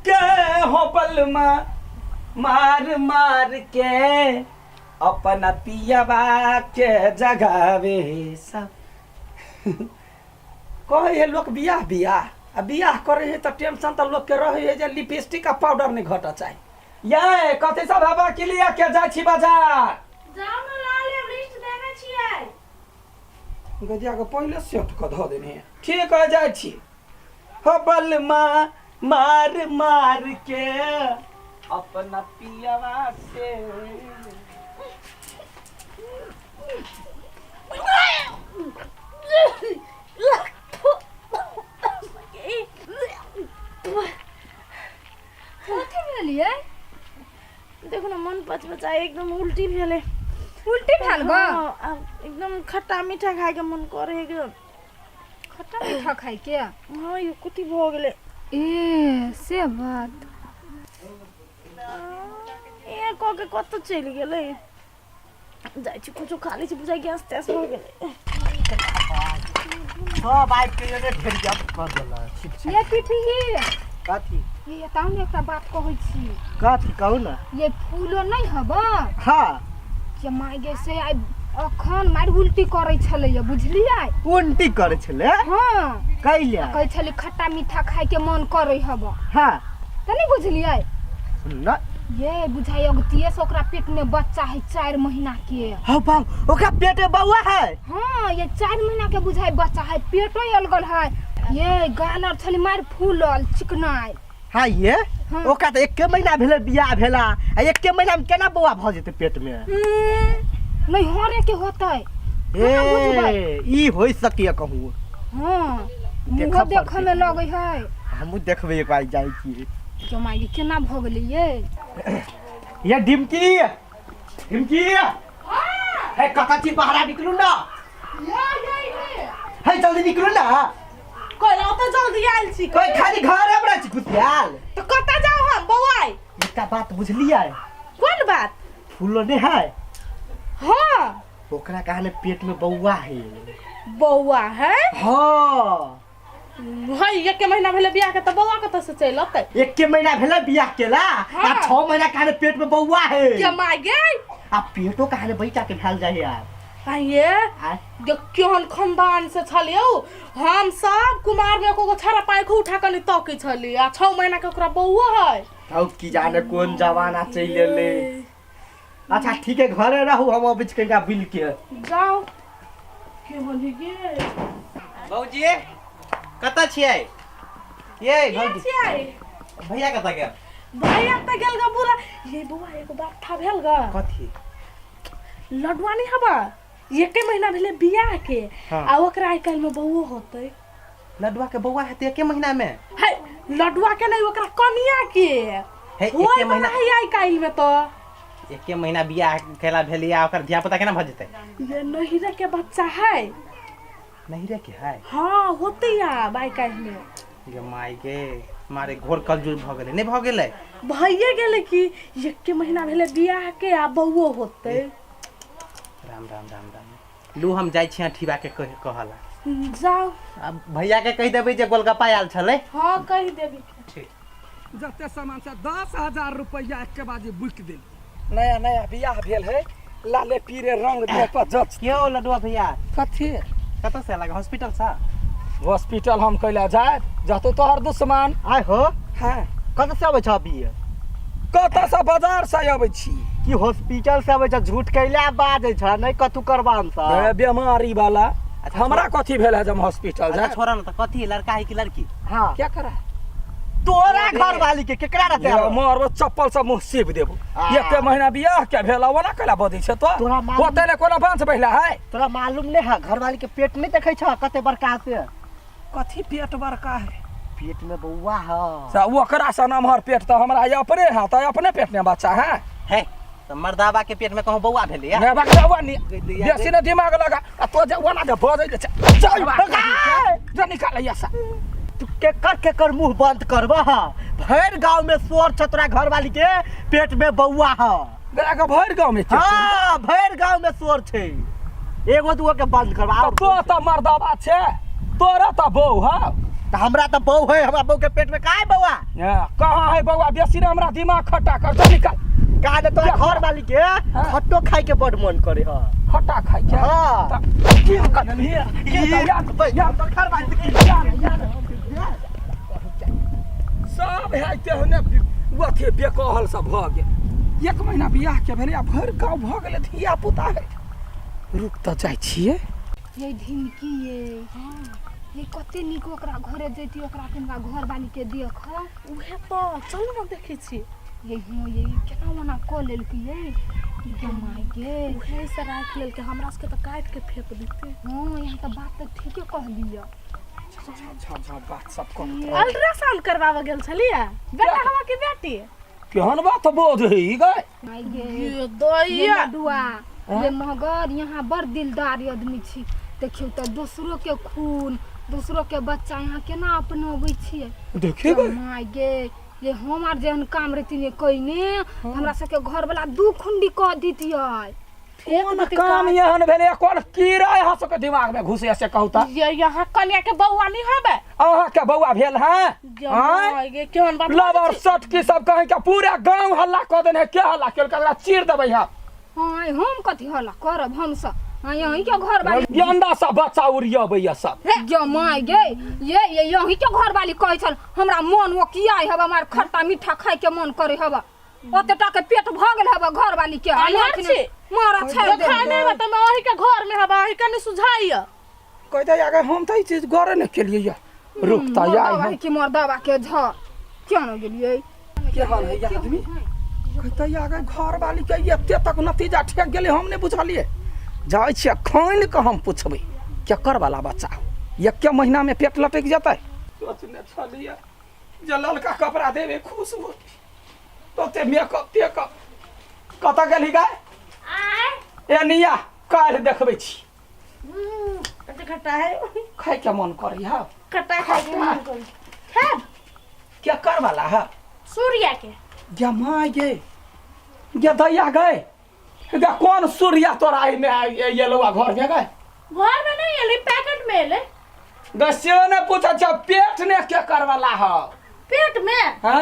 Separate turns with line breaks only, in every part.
के हो बलमा मार मार के अपना पियवा के जगावे सब। कहै है लोक बियाह बियाह आ बियाह करे है तऽ टेंशन तऽ लोक के रहै है जे लिपस्टिक आ पाउडर नहि घटऽ चाही। ये कथी सब हेबा के लिए के जाइ छी बाजार?
जाउ ने लऽ लेब, लिस्ट देने छियै।
गजिया के पहिले सेट कऽ धऽ देने है। ठीक है, जाइ छी। हो बलमा मार मार के अपना पियवा से।
कथी भेल ये?
देखो ना, मन पचपचाए, एकदम उल्टी भेलै।
उल्टी भेल ग?
हाँ, आब एकदम खट्टा मीठा खायके मन करे है एकदम।
खट्टा मीठा खायके?
हाँ, यो कथी भऽ गेलै?
ए से बात।
ए कऽ के कतऽ चलि गेलै? जाइ छी, कुछो खा लै छी, बुझाइ गैस तैस भऽ गेलै।
सब आबि के एने ढेरिया कऽ देलक। ठीक छै।
ये पीपी ये।
कथी?
ये बताउ ने, एकटा बात कहै छी।
कथी कहू ने।
ये फूलो नहि हब?
हाँ।
के माय गे, से आइ अखन मारि उल्टी करै छलैया, बुझलियै?
उल्टी करै छलै?
हाँ।
कैला?
कहै छलै खट्टा मीठा खाय के मन करै हब।
हाँ।
तऽ नहि बुझलियै?
न।
ये बुझाइ अगतिये से ओकरा पेट में बच्चा है 4 महीना के।
हौ बाप, ओकरा पेट में बौआ है?
हाँ, ये 4 महीना के बुझाइ बच्चा है, पेटो अलगल है। ये गाल आर छली मार फूलल चिकनाइ।
हाँ ये?
हाँ।
ओकरा तऽ एके महीना भेलै बियाह भेला, आ एके महीना में केना बौआ भऽ जेतै पेट में?
नहीं हरे के होतै। केना बुझबै?
ए, ई होइ सकैए कहूँ।
हाँ,
देखऽ
मुँहो देखऽ
पड़तै।
में लगै है।
हमहूँ देखबै एक बार जाइ छी।
क्यों माय, केना भऽ गेलै ये?
ये डिमकी, डिमकी हे, कतऽ छी? बाहर निकलू ना हे, जल्दी निकलू ना।
कोई ओतऽ जल्दी आयल छी?
कोई खाली घर हमरा छी घुसियाल।
तऽ कतऽ जाउ हम बौआइ?
एकटा बात बुझलियै?
कोन बात?
फूलो नहीं है?
हाँ।
ओकरा कहाने पेट में बौआ है।
बौआ है?
हाँ।
है, एके महीना भेलै बियाह के, तऽ बौआ कतऽ से चलि अतै?
एके महीना भेलै बियाह केला
हाँ।
आ 6 महीना कहाने पेट में बौआ है।
के माय गे।
आ पेटो कहाने बैठा के भेल जाए यार।
आइए।
आय।
गे केहन खानदान से छलियौ हम सब, कुमार में एको गो छड़ा पाइखो उठा कऽ नहि तकै छली, आ 6 महीना के ओकरा बौओ है।
हौ की जाने कोन जमाना चलि एलै। अच्छा ठीक है, घरे रहू, हम अबै छी कनिका बिल के।
जाओ, के बोली गे?
भौजी, कतऽ छियै ये?
के
भौजी।
छियै?
भैया कतऽ गेल?
भैया तऽ गेल ग बुला। ये बौआ, एगो बात था भेल ग।
कथी?
लडुआ नहीं हबा, एके महीना भेलै बियाह के।
हाँ।
आ ओकरा आइ काल्हि में बौओ होतै।
लडुआ के बौआ हेतै एके महीना में?
है, लडुआ के नहीं, ओकरा कनिया के।
हे,
होय
एके
वाला
महीना
है आइ काल्हि में तऽ।
एके महीना बियाह केला भेलै आ ओकर धिया पुता केना भऽ जेतै?
ये नहिरे के बच्चा है।
नहिरे के है?
हाँ, होतै आब आइ काल्हि में।
गे माय गे, मारे घोर कलजुग भऽ गेलै, नहि भऽ गेलै?
भइए गेलै कि, एके महीना भेलै बियाह के आ बौओ होतै।
राम राम राम राम। लू, हम जाइ छी अठीबा के कहला।
जाओ।
आ भैया के कहि देबै जे गोलगप्पा आयल छलै।
हाँ, कहि देबी।
ठीक।
जते सामान से 10,000 रुपया एक बाजी बुक देली। नया नया बियाह भेल है, लाले पीरे रंग देह पर जच।
क्यों लडुआ भैया?
कथी?
कतऽ से अलग हॉस्पिटल से?
हॉस्पिटल हम कैला जाए, जतो तोहर दुश्मन।
आय हो।
हाँ।
कतऽ से अबै छ अभी?
कतऽ से? बाजार से अबै छी।
की हॉस्पिटल से अबै छ? झूठ कैला बाजै छ? नहि कथू करबाम से।
ए, बीमारी वाला।
अच्छा,
हमरा कथी भेल है जब हॉस्पिटल
अच्छा
जाए?
छोड़ न, तऽ कथी लड़का है कि लड़की?
हाँ।
क्या करा?
तोरा घर वाली के केकरा रहते?
ये मारबो चप्पल से मुंह सीप देबो।
आ।
एते महीना बियाह के भेला, ओना कैला बजै छै तो?
तोरा मालूम-
होते ने कोनो बांस बहिला है?
तोरा मालूम नहीं है, घर वाली के पेट नहीं देखे छ कते बड़का से?
कथी पेट बड़का है?
पेट में बौआ है।
से ओकरा से नमहर पेट तऽ हमरा ये अपने है, तऽ अपने पेट में बच्चा है।
है तऽ मर्दाबा के पेट में कहूँ बौआ भेलैया?
ने बकरा नी बेसी ने दिमाग लगा आ तो जे ओना जे बजै जे छै। चल जा, निकाल या से।
तू केकर केकर मुंह बंद करबा? भरि गांव में शोर छ तोरा घर वाली के पेट में बौआ है।
गया के भरि गांव में?
हाँ, भरि गांव में शोर छै, एगो दूगो के बंद करबा।
तऽ तो तऽ मर्दाबा छै, तोरा तऽ बहू है।
तऽ हमरा तऽ बहू है, हमरा बहू के पेट में काहे बौआ?
कहाँ है बौआ बेसी रे हमरा दिमाग खट्टा कर चल निकल
का ने तोरा घर वाली के खट्टो खाए के बड़ मन करे ह
खट्टा खाइ के
हाँ।
त की करबही
ई
यार
तोर घर वाली के
यार यार सब है ते होने अथी बेकहल सब भऽ गेल एक महीना बियाह के भेलै आ भरि गाँव भऽ गेलै धिया पुता है रुक तऽ जाइ छियै
ये ढिमकी ये ये कते नीक ओकरा घरे जैती ओकरा कनिका घर वाली के देख
उहे तऽ चलू ने देखै छी
ये हो ये केना ओना कऽ लेलकै ये गे माय गे
उहे से राखि लेलकै हमरा सबके तऽ काटि के फेंक देतै
हँ यहाँ तऽ बात तऽ ठीके कहलियै
झा झा बात सब कहत रह
अल्ट्रासाउंड करवाबऽ गेल छलियै बेटा हवा की बेटी
केहन बात बोझ है ई गए
माय गे
ये
ये
दैया
लडुआ ये मगर यहाँ बड़ दिलदार आदमी छी देखियौ तऽ दोसरो के खून दोसरो के बच्चा यहाँ केना अपनाबै छियै
देखिए गए
माय गे ये हम आर जेहन काम रहती कइने हमरा सबके घर वाला दू खुंडी कऽ दितियै
कोन काम एहन भेलै कोन कीड़ा अहाँ सबके दिमाग में घुसे से कहू तऽ
ये यहाँ कन्या के बौआ नहीं हबे
अहाँके बौआ भेल है आँय?
ये केहन बात
लबर सट की सब कहीं के पूरा गांव हल्ला कऽ देने के हल्ला केलकै एकरा चीर देबै हम
हाँ हम कथी हल्ला करब हम सब हाँ यहीं के घर वाली
गेंदा सब बच्चा उड़ियबैया सब
गे माय गे ये ये यहीं के घर वाली कहै छल हमरा मन ओ किया हब हमार खट्टा मीठा खाय के मन करे हब ओते टा के पेट भऽ गेल हब घर वाली के
अन्हर छी।
मारा छाड़ि दे
खाय नहीं बता मैं वही के घर में हबा वही कने सुझाइया
कह दे आगे हम तऽ ई चीज गौरे नहि केलियै या रुक तऽ या
मर्दावा कि मर्दावा के झ क्यों न गेलियै
केहन है ई आदमी कहते आगे घर वाली के एते तक नतीजा ठेक गेलै हम नहि बुझलियै जाइ छियै खानि कऽ हम पुछबै केकर वाला बच्चा एके महीना में पेट लटकि जेतै सोचने छलियै जे ललका कपड़ा देबै खुश होती तोते मेकअप तेकअप कतऽ गेलही गाय ए निया काल्हि देखबै छी
कते खट्टा है
खाइके मन करै है
खट्टा खाय के मन करै खायब
केकर वाला है
सूर्या के
गे माय गे गे दैया गए गे कोन सूर्या तोरा एहिमे एलौआ घर में गए
घर में नहीं एलै पैकेट में एलै
गे से ने पूछै छ पेट ने केकर वाला है
पेट में
हाँ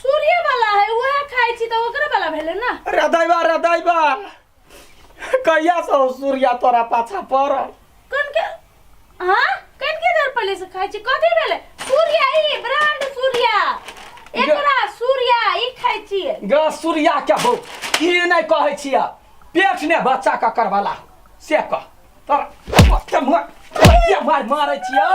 सूर्य वाला है वह खाइ छी तऽ ओकरे वाला भेलै ना
रे दैबा रे दैबा कहिया से हो सूर्या तोरा पाछा पड़ल
कन के हाँ कन के दर पहले से खाइ छी कथी भेलै सूर्या ई ब्रांड सूर्या एकरा सूर्या ई खाइ छी
ग सूर्या के हो ई नहि कहै छियै पेट ने बच्चा ककर वाला से कह तोरा ओते मुँह मार मारै छियै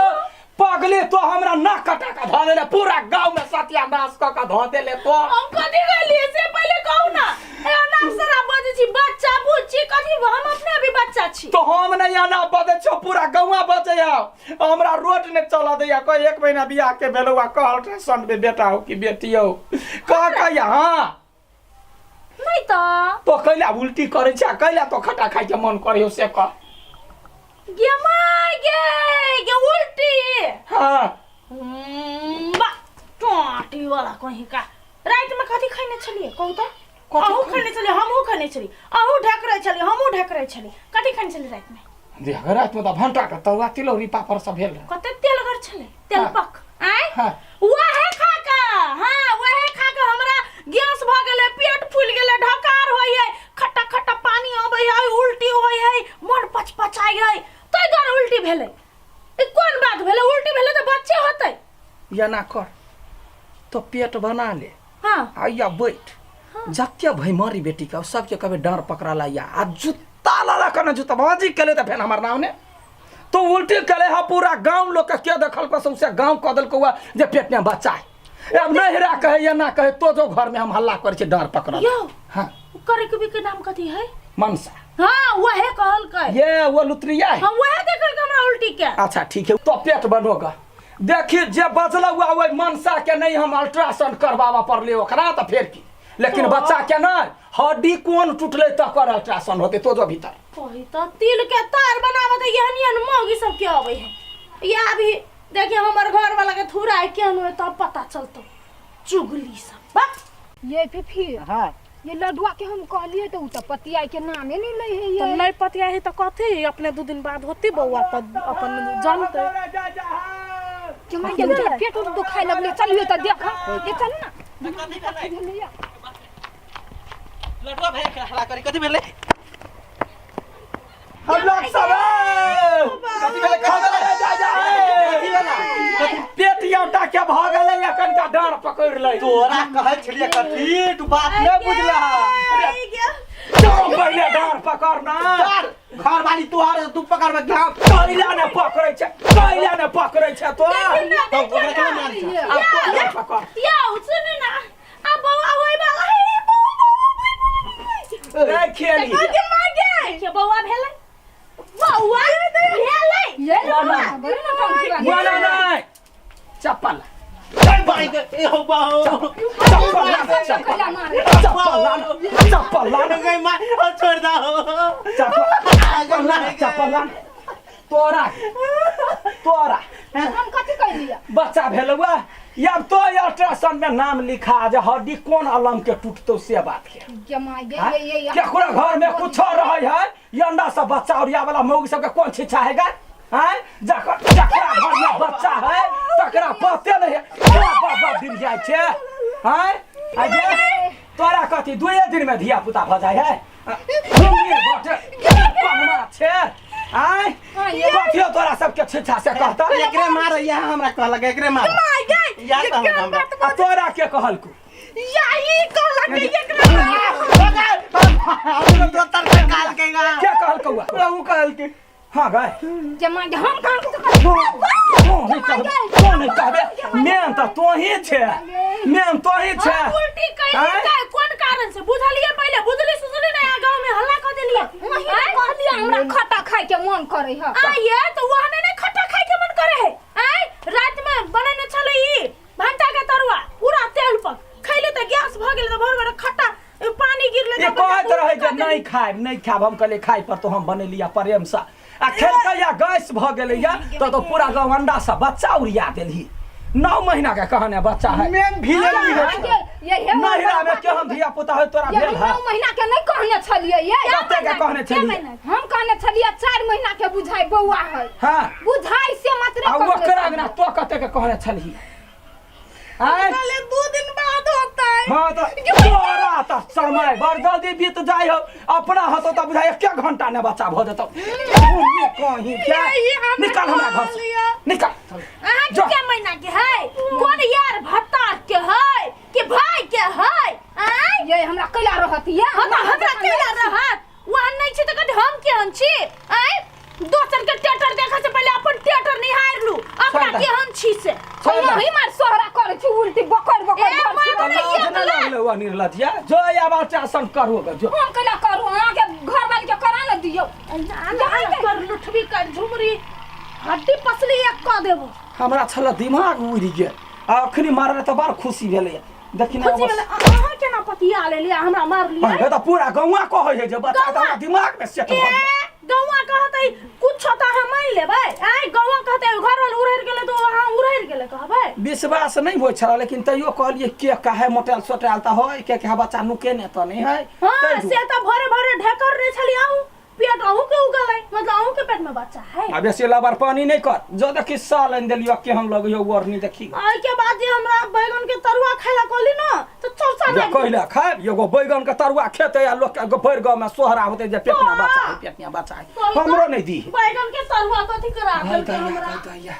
पगले तो हमरा नाक कटा के धऽ देले पूरा गांव में सत्यानाश कऽ के धऽ देले तो
हम कथी कहलिए से पहले कहू ना ए अनाप शराब बजै छी बच्चा बुच्ची कथी हम अपने अभी बच्चा छी
तो हम नहीं आना बजै छौ पूरा गौवा बजै हमरा रोड ने चलऽ दैया कह एक महीना बियाह के भेलौ आ कह अल्ट्रासाउंड में बेटा हो कि बेटी हो कह कहिया हाँ
नहीं तो
तो कैला उल्टी करै छै आ कैला तो खटा खाइ के मन करै हो से कह
गे my गे गे उल्टी
हाँ
बा टोटी वाला कहीं का रात में कथी खैने छलिए कहू तो
कथी
अहू
खैने?
खैने छलिए हमहू खैने छलिए अहू ढकरै छलिए हमहू ढकरै छलिए कथी खैने छलिए रात में
देख राति में तऽ भंटा के तरुआ तिलौरी पापड़ सब भेल रहै
कते तेलगर छलै तेलपक आँय
हाँ।
वहे खा के हाँ वहे खा के हमरा गैस भ गेलै पेट फूल गेलै ढकार होइ है खट्टा खट्टा पानी अबै है उल्टी होइ है मन पचपचाइ है तै दुआरे उल्टी भेलै ई कोन बात भेलै उल्टी भेलै तऽ बच्चे होतै
एना कर तो पेट बना ले
हाँ
आइया बैठ जते भैमारी बेटी के सबके कभी डाँड़ पकड़ा लाइया आ जूता लड़ा के ने जूता बाजी केले तऽ फेर हमर नाम ने तो उल्टी केले हा पूरा गांव लोग के के देखल को सौंसे गांव कऽ देलको हुआ जे पेट में बच्चा है अब नहीं रा कहे या ना कहे तो जो घर में हम हल्ला करे छी डाँड़ पकड़ल
यौ
हाँ
करे के भी के नाम कथी है
मनसा
हाँ वहे कहलकै
ये वो लुतरिया है
हम वहे देखलकै हमरा उल्टी के
अच्छा ठीक है तो पेट बनोगा देखी जे बचल हुआ ओहि मनसा के नहीं हम अल्ट्रासाउंड करवाबऽ पड़लै ओकरा तऽ फेर की लेकिन बच्चा के नहि हड्डी कोन टूटलै तकर अल्ट्रासाउंड होतै तो जो भीतर
कही तऽ तिल के तार बनाबऽ तऽ एहन एहन मौगी सब के अबै है या अभी देखिए हमर घर वाला के थूरा है केहन होय तब पता चलतो चुगली सब बा
ये फिफी
हाँ
ये लडुआ के हम कहलिए तो उ त पतिया के नामे नहीं लै है
तो
ये
नहीं पतिया है तो कथी अपने दू दिन बाद होती बौआ तब अपन जानते
क्यों के बुझा पेट उट दुखाए लगले चलिए त देख ये चल ना कथी भेलैया?
लडुआ भैया के हल्ला करी कथी भेलै
हम लोग सब
कथी भेलै कथी भेलै
जा जा
कथी भेलै
पेट औटा के भऽ गेलै एखन का डाँड़ पकड़ि लै
तोरा कहै छलियै कथी तू बात नहि बुझलह
तो पहिले डाँड़ पकड़ ना
घर वाली तोहर तू पकड़बे घाव
कैला ने पकड़ै छै कैला ने पकड़ै छै तो
तब ओकरा केना मारै छै
आब तो ने पकड़
यौ सुनू ना आ बौआ होय वाला है बौआ बौआ
नहीं खेली
बौआ मागे के बौआ भेलै बौआ भेलै
ये ना बड़ी ना टांग खिला
ना नहीं चप्पल
भाई के ए हो बाहो
चप्पल ला चप्पल
कैला मारे
चप्पल ला चप्पल ला
गई मां ओ छोड़ दा हो
चप्पल ला चप्पल ला तोरा तोरा
हम कथी कैलिया
बच्चा भेलौआ अब तो अल्ट्रासाउंड में नाम लिखा जे हड्डी कोन अलम के टूटतौ से बात के
जमा ये
हाँ?
ये ये
केकरो घर में कुछो रहे है ये अंडा सब बच्चा और या वाला मौगी सबके कोन छिछा हैगा हैं जकर जकरा घर में बच्चा है तकरा पते नहीं है बाप बाप दिन जाइ छै हैं आ जे तोरा कथी दुए दिन में धिया पुता भऽ जाइ है घुमिए बटे पनमा छै आँय कथियो तोरा सबके छिछा से कहता
एकरे मार यहाँ हमरा कहलक एकरे मार या कहलक हमरा
आ तोरा के कहलकू
या ई कहलक कि एकरा
दोसर के कहलकै गा
के कहलकौ
ऊ कहलकै
हाँ गाय
जमा के हम कहाँ से
तों नहीं कहबे तों नहीं कहबे मेन तऽ तोही छे मेन तोही छे
हम उल्टी कैली
आँय?
का कोन कारण से बुझलिए पहिले बुझली सुझली नहीं आ गांव में हल्ला कर देलिए
वही तो कहलिए हमरा खट्टा खाए के मन करे है
आ ये तो वहने नहीं खट्टा खाए के मन करे है आय रात में बनेने छले ई भंटा के तरुआ पूरा तेल पर खैले त गैस भ गेल त भर भर खट्टा पानी गिरले
ये
त
कहैत रहे जे नहीं खायब नहीं खायब हम कहलिए खाय पर तो हम बनेलिया प्रेम से आ खेलकै या गैस भऽ गेलै या तऽ तो पूरा गाँव अंडा से बच्चा उड़िया देलही 9 महीना के कहने बच्चा है
मेन विलेन ई है
ये
नहिरा में केहन धिया पुता है तोरा
ये
भेल
हम
है
9 महीना के नहीं कहने छलिए ये
कते के कहने छलिए
हम कहने छलिए 4 महीना के बुझाई बौआ है
हाँ
बुझाई से मात्र
आ ओकरा अंगना तो कते के कहने छलही आँय?
पहले 2 दिन बाद होता है
हाँ तो तोरा तो समय बड़ जल्दी बीत जाय हो अपना हतो तो बुझाय एक घंटा ने बच्चा भऽ जेतौ घूमे कहीं क्या
यही हमरा
निकल हमरा घर से
कहलियै।
निकल
अहाँ
जा।
के महीना के है कोन यार भत्ता के है कि भाई के है आय
ये हमरा कैला रहत ये
हम हमरा केला रहत वहाँ नहीं छी त कथी हम केहन छी आय दोसर के टेटर देखे से पहले अपन टेटर निहार लू अपना
छोड़ दे।
केहन छी से
छोड़ दे।
वही मार सोहरा करे छी उल्टी बकर बकर
ए,
कर छी।
मार
तऽ लाज नहि लगलै ओ निर्लज्जिया जो आब अल्ट्रासाउंड करू गे जो
हम कैला करू अहाँके घर वाली के करा ने दियौ
कर लुठबी कर झुमरी हड्डी पसली एक कऽ देबो
हमरा छल दिमाग उड़ि गेल आ अखनी मारल तऽ बड़ खुशी भेलैए देखी ना
खुशी भेलै अहाँ केना पतिया लेलियै हमरा मारलियै
अरे तऽ पूरा गौआ कहै है जे बच्चा तऽ हमरा दिमाग में सेट
ए
भऽ गेल
गौआ कहतै कुछो तऽ अहाँ मान लेबै आँय गौआ कहतै घर वाला उड़ैर गेलै तऽ अहाँ उड़ैर गेलै कहबै
विश्वास नहि होइ छल लेकिन तैयो कहलियै के काहे मोटायल सोटायल तऽ होइ के के बच्चा नुकेने तऽ नहि है
हाँ
ताहि
से
दुआरे।
तऽ भोरे भोरे ढेकर नहि छलियै अहूँ पेट अहूँ के उगल है मतलब अहूँ के पेट में बच्चा है
आ बेसी लबर पानी नहीं कर जो देखी साल आनि देलियो केहन लगैयो ओढ़नी देखी
एहि के बाद जे हमरा बैगन के तरुआ खाय ला कहली ना तो चौसा
जे
लागि
कहिले खायब एगो बैगन के तरुआ खेतै आ लोक के भरि गाँव में सोहरा होतै जे पेटना बच्चा है पेटना बच्चा है हमरो नहीं दी
बैगन के तरुआ कथी करा
गई
देलकै
दैया
हमरा
गई दैया